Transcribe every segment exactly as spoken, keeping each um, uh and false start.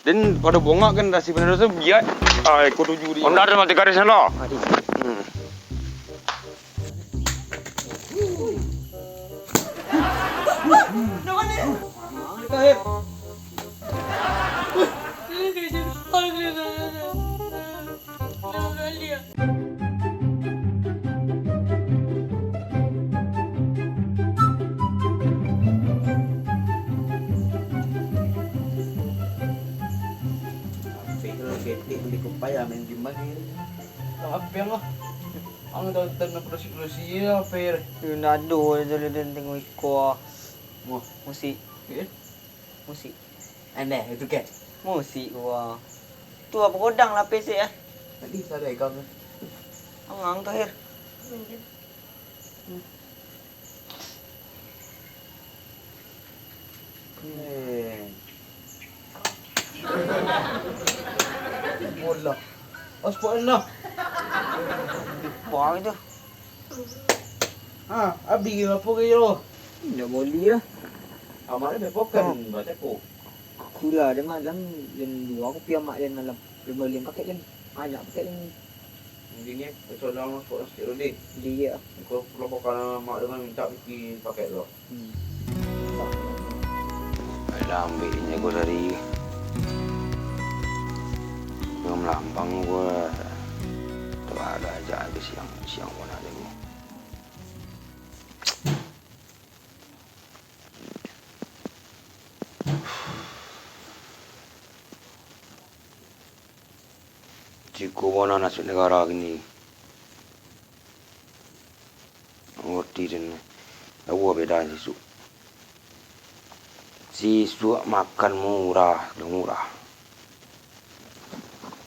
Den pado bongak kan, rasi bana doso, biak. Ah, iko tuju di. Onda tu mati garis lo. Adi. Hmm. Ape lo ketek beli kupai, main game bagai. Ape lo? Ang tahu tentang produksi-produksi ape? Yo, ndak ado, jadi den tengok iko. Wah. Musik. Iya? Musik. Aneh, itu kan? Musik, wah. Tu apo godang lah, P C, ah? Tadi salah ikam tu. Angang tu, Her. Eh. Bola. Aspal lah. Wah, itu. Ha, abih apo kiro? Indak boli lah. Amak dia bepokan, hmm, baca ko. Sudah, dia malam, jam dua aku pi amak dia malam. Dia beli paket dia. Banyak paket dia. Mungkin dia, betul lah, masuk sikit dulu deh. Dia. Kau perlu bakal amak dia minta beli paket lo. Hmm. Alah, ambiak inyo ko tadi. Yang melambang ko. Tu ada aja habis siang, siang ko nak tengok. Ciko bana nasib nagara kini. Ngarti den. Awo beda sisuak. Sisuak makan murah, murah.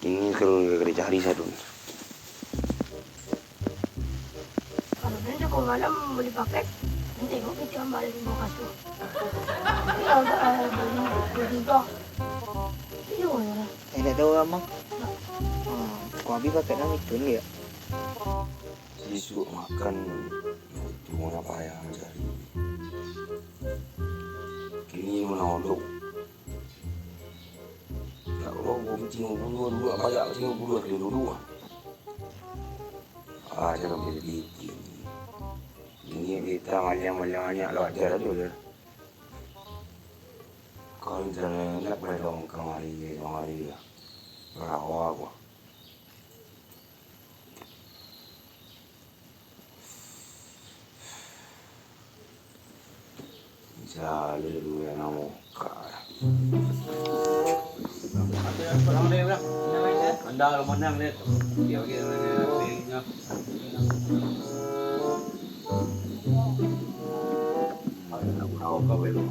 Kini kalau dicari sadun. Kalau den Joko malam beli paket, den tengok kecek ambalan di bawah kasur. Tapi agak, eh, beli, beli juga. Iyo, yo lah. Eh, ndak tahu lah, Mang. Ah, kok habis paket nang itu ni, ya? Sisuak makan, itu mana payah cari. Kini mana odok. Ya Allah, gua tinggal dulu, dulu, apa ya, tinggal dulu, dulu, dulu. Ah, jangan berpikir. Ini kita manyang-manyang-manyang lah, ajar aja udah. Kau jangan nak pada dong kemari, kemari ya. Rawa gua. Jaleh dulu yang namo ka. Anda lo menang deh. Dia bagi namanya. Ada nak tahu kau belum?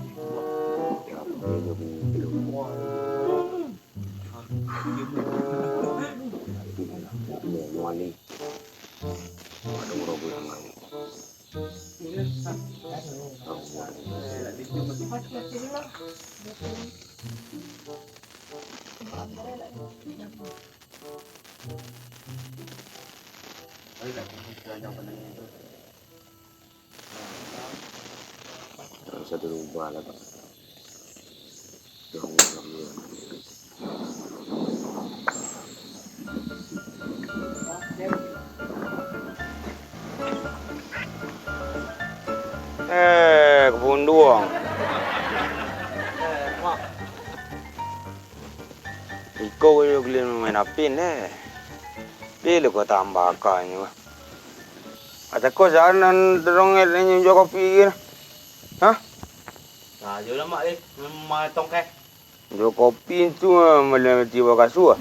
Dia belum. Satu rumah lah, Pak. Eh, kabunduang. Iko ko yo giliran main api ne. Pilih ko tambah akanyo. Atau ko sanan dorong nyo jual kopi ko. Hah? Nah, jual lah, Mak, eh. Memang tongkai. Jual kopi tu, ah, malah tiba kasua.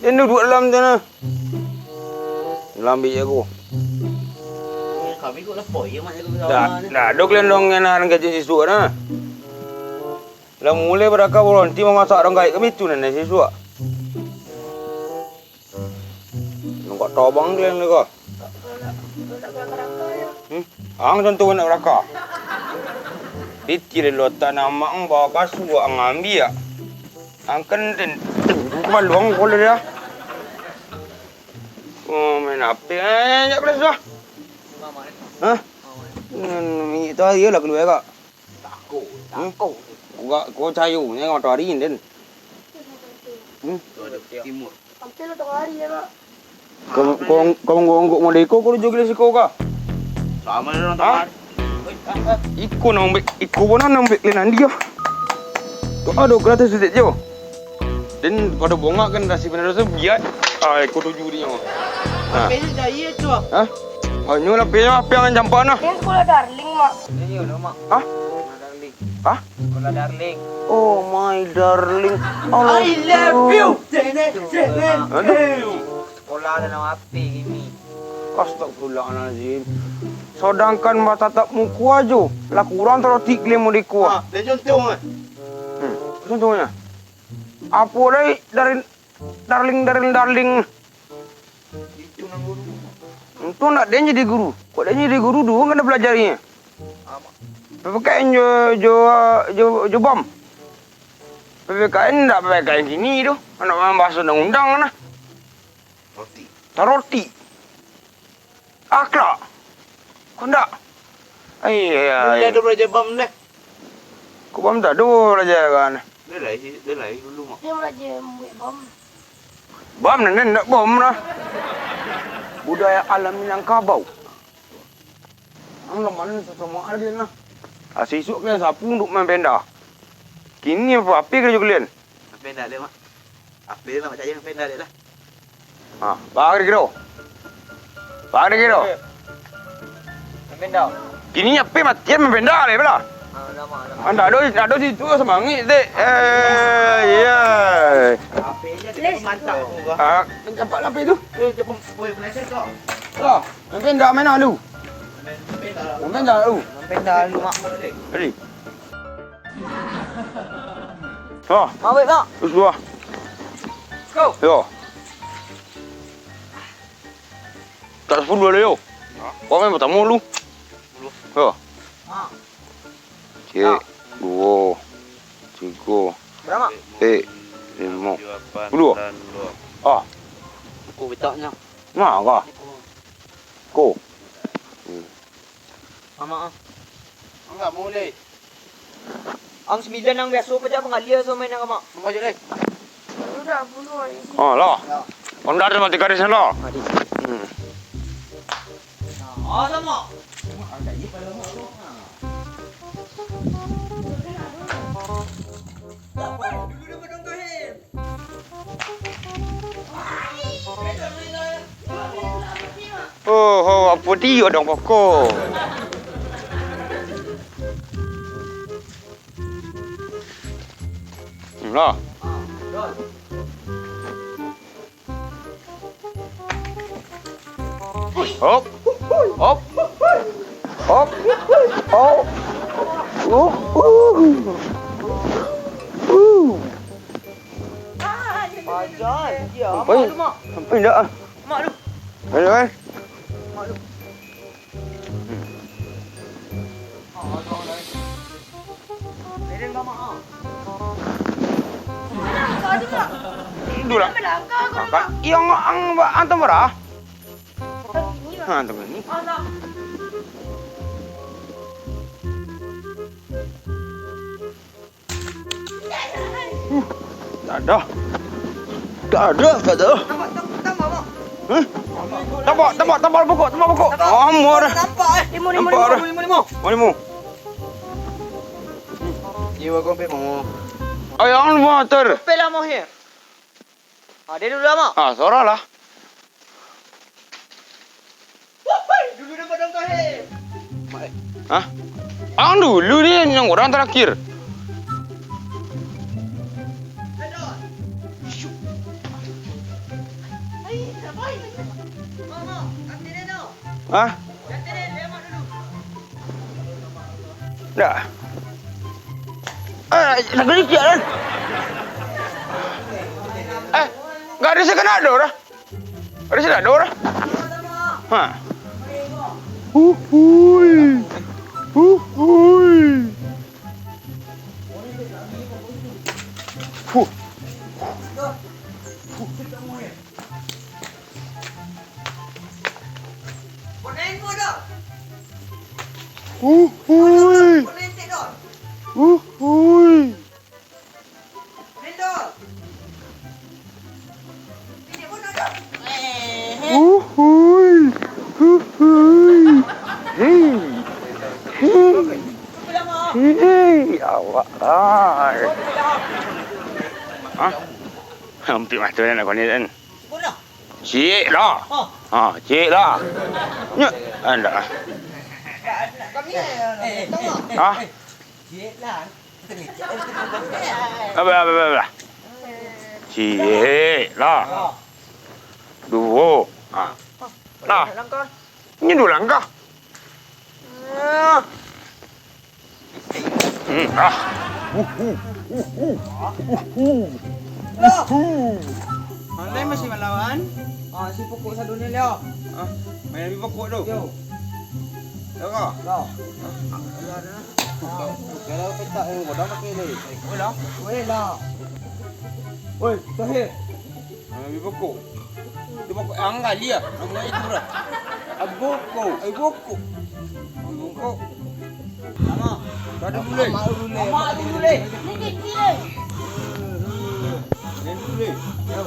Den duduak dalam tu nah. Lambik aku. Eh, kami kok lapor, ya, Mak, ya, kami. Dah, dah, dok lendong ngana dengan kacau sisuak nah. Lah mulai baraka baronti mamasak urang gaek kami tu nan sisuak. Nungkak tobang kalian ni ko. Hmm? Ang contoh nak baraka. Piti lo tak nama ang bawa kasua ang ambiak. Ang kenten. Maluang ko dia. Oh, main api. Eh, jak kelas lah. Hah? Nan minyak tu aja lah keluar kak. Hmm? Ko, ko cayo, ni matoari, Den. Hmm? Timur. Hampir lah tengah hari ya, Mak. Kau, kau, kau ngonggok-ngonggok model iko, kau joget di siko kah? Sama dengan Hah? teman. Iko nang ambek, iko pun nang ambek lain dia. Tu ado gratis sedek jo. Den pado bongak kan nasi benar tu biat. Ah, iko tuju dia. Nah. Kayaknya jahit tu. Hah? Banyak lah, apa yang, apa yang jampak nah? Ini sekolah darling, Mak. Ini udah, Mak. Hah? Sekolah darling. Hah? Sekolah darling. Oh my darling. I love you. Aduh. Sekolah ada nama api gini. Astagfirullahalazim. Sedangkan batatap muka ajo, lah kurang tarotik limo diko. Ah, dia contoh, eh. Hmm, contohnya. Apo lai dari darling, darling, darling. Itu nan guru. Untung ndak den jadi guru. Kok den jadi guru, duo kan dah balajarinyo. Amak. P P K N jo, jo, jo, jo bom. P P K N ndak P P K N kini tu. Anak main bahasa undang-undang nah. Roti. Taroti. Akhlak. Kok ndak? Ai, ai, ai. Dia ada belajar bom deh. Kok bom tak ada belajar kan? Dia lahir, dia lahir dulu, Mak. Dia belajar buat bom. Bom nan ndak bom lah. Budaya alam Minangkabau. Ang lamah ni sasamo aden lah. Asa isuak kalian sapu untuak main penda. Kini apo, apo karajo kalian? Main penda dek, Mak. Apo lah, Mak, cari main penda dek lah. Ha, baa kiro-kiro? Baa kiro-kiro? Main penda. Kini apo matian main penda dek lah. Ah, lama, lama. Anda ado, ado situ samangik dek. Eh, iya. Apo je dia mantap tu. Ah, nampak lah apo tu? Eh, dia pun boleh belajar kau. Lah. Main penda main alu. Main penda alu. Main penda alu, Mak. Ready? Ha. Mak, baik, Mak. Terus dua. Go. Yo. Tak sepuluh ada yo. Kau main pertama lu. Yo. Mak. Cek. Duo. Tigo. Berapa? Eh, limo. Sepuluh. Ah. Aku betaknya. Nah, kah? Ko. Hmm. Mama, ah. Enggak boleh. Ang sembilan ang biaso pajak pangalia so main ang, Mak. Mama je deh. Udah, bunuh aja sih. Oh, lah. Ya. Honda ada mati garis lo. Mati. Hmm. Nah, sama. Oh, oh, apo dio dong pokok? Lah. Hop. Hop. Hop. Hop. Uh, uh. Uh. Sampai, sampai ndak ah? Mak lu. Ayo, eh. Mak lu. Duduk lah. Makan. Iyo, ang, ang, ang tambah dah. Ha, tambah ni. Huh, tak ada. Tak ada, tak ada. Tambah, tambah, tambah, Mak. Hah? Tambah, tambah, tambah pokok, tambah pokok. Tambah. Amor. Nampak, eh. Limo, limo, nampak limo, dah. Limo, limo. Oh, limo. Jiwa kau pe mau. Ayang motor. Pe lah mau here. Ah, dia dulu lah, Mak. Ah, sorang lah. Hah? Ang dulu ni yang orang terakhir. Hah? Ndak. Eh, nak gelitik kan? Eh, nggak ada saya kena ada dah. Ada sih, tak ada orang. Ha. Huhui. Huhui. Huh. Huhui. Hei, awak ai. Hah? Ampik mato nak konek kan? Ciek lah. Ha, ciek lah. Nyo, andak. Ha? Apa, apa, apa, apa? Ciek lah. Duo. Ha. Lah. Inyo duo langkah. Hmm, ah. Uhu, uhu, uhu, uhu. Pandai masih malawan? Ah, si pokok sadonyo, Lio. Ah, main di pokok tu. Yo. Yo, kau? Yo. Ah, kalau petak yang bodoh pakai ni. Boleh lah. Boleh lah. Oi, Tahir. Ah, ambil pokok. Itu pokok anggal dia. Nama itu dah. Aboko. Aboko. Aboko. Sama. Ada mulai. Amak dulu leh. Amak dulu leh. Ini kecil. Ini dulu leh. Yo.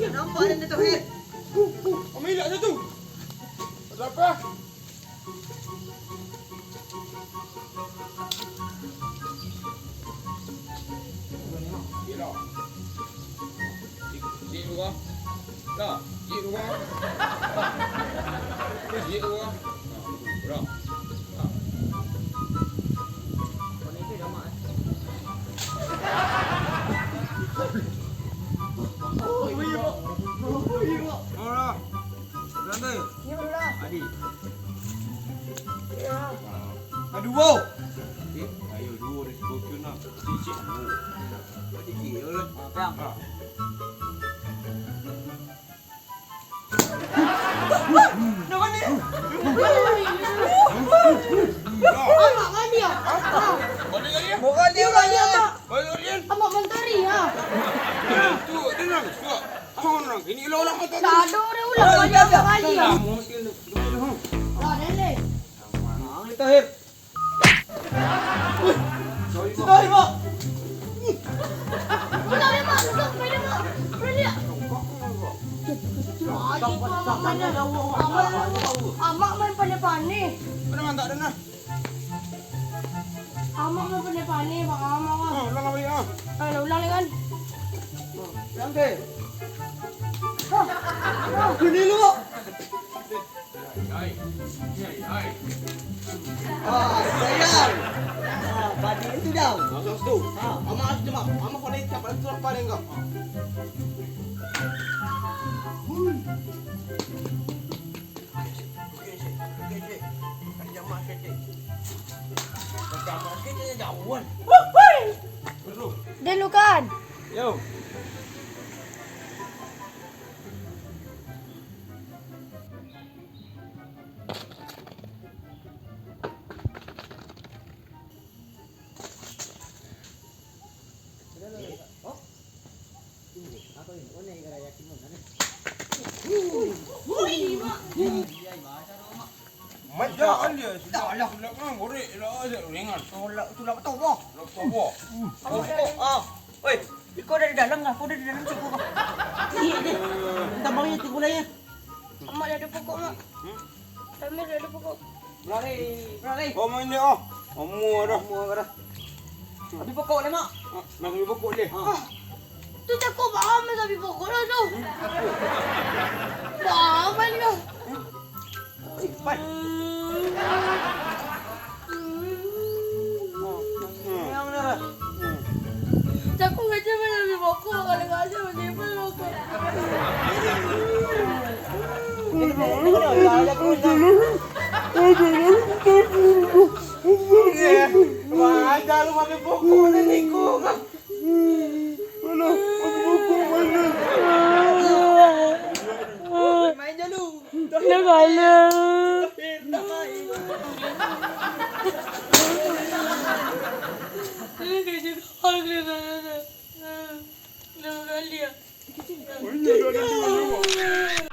Nampak dia tu, Hir. Ambil lah satu. Berapa? Cik, cik dua. Dah, cik dua. Cik dua. Nah, dah. Nah. Oh, dah. Santai. Iyo, Bro. Adi. Iyo. Ah. Aduh, wow. Eh, ayo, duo dari si Gokun lah. Cicik, duo. Cicik, yo, lah. Ah, Bang. Ah. Dah balik. Amak balik, ah. Balik lagi, ya? Balik lagi, Amak. Balik lagi, ya? Amak mantari, ah. Tuak, tenang, tuak. Apo urang? Ini ulah-ulah mata tu. Tak ada orang ulah. Ulah, ulah, ulah. Ulah, ulah. Ulah, udah, udah. Nah, ini Tahir. Wih, si Tahir, Mak. Ulah, udah, Mak. Udah, udah, Mak. Udah, udah. Wah, itu amak mana? Amak, amak main pandai-pandai. Mana mantak dah, nah? Amak mah pandai-pandai, Bang Amak mah. Ah, ulang balik, ah. Ayo, ulang ni kan. Ah, santai. Ah, ah. Sini lu. Hai, hai. Hai, hai. Ah, sayang. Ah, balik itu dah. Masuk situ. Ah. Amak harus jebak. Amak pandai siapa tu apa yang kau. Hui. Dulu kan? Yo. Maja alia, sulak, sulak, sulak, gorek, sulak, ringan. Sulak, sulak, betul, boh. Sulak, betul, boh. Ah, oi, iko dari dalam kah? Ko dari dalam siko kah? Iya, deh. Tambahnya tiku lah, ya. Amak dah ada pokok, Mak. Hmm? Kami dah ada pokok. Berari, berari. Oh, main dia, oh. Amu dah. Amu dah. Habis pokok dah, Mak. Ah, nak habis pokok dia. Ah. Tu cakap bah, Mak, habis pokok dah tu. Bah, main dah. Eh, pan. Jaku kecil macam di bokok, kalau nggak ada macam apa bokok. Wah, aja lu makan bokok ni, Niko. Mana? Aku bokok mana? Main je lu. Dah kalah. Dah main. Ini kerja kau kena. Dua kali ah. Oh iya, dua kali.